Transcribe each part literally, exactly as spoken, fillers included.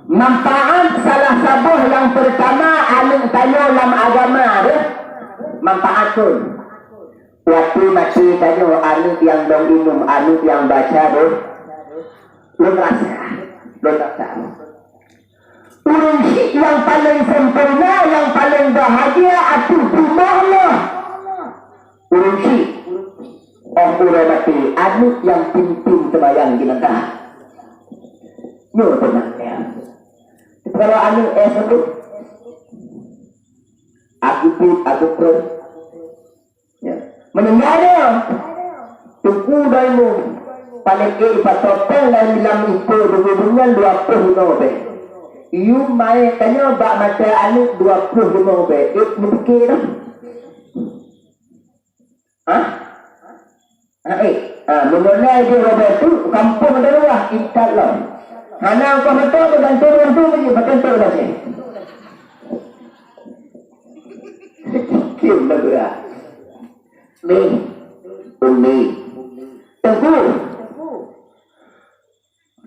Manfaat salah saboh nyang peurtama aneuk tanyoe lam agama deh. Manfaat tu. Watèe maté tanyoe aneuk nyang dong imeum, aneuk nyang baca deh. Lôn rasa, lôn rasa. Ureueng chik nyang paleng sempurna, nyang paleng bahagia ateueh bumoe Allah. Ureueng chik, óh uroe maté, aneuk nyang pimpin seumayang jenazah. Nyoe teunang nyan. Kalau aneuk S tu, aku pit, aku pun. Ya. Meuninggai dia. Teungku Daimu, paleng ék patopeng dan lam ipe deungon dua ploh lima bèe. Yum maé tanyoe bak mata aneuk dua ploh lima bèe. Ék meupike dah. Hah? Ha, eh. Ha, meunyoe na idéh babah tu, kampung daruah intat lom. Hana engkau mata bergantung orang tu lagi, macam tu dah sih. Kim dah berat. Ni. Umi. Teungku.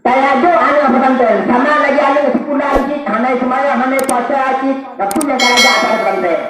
Tayajok aneuk pesantren, sama lagèe aneuk sikula cit, hana seumayang, hana puasa cit, tapi nyang tayajak aneuk pesantren.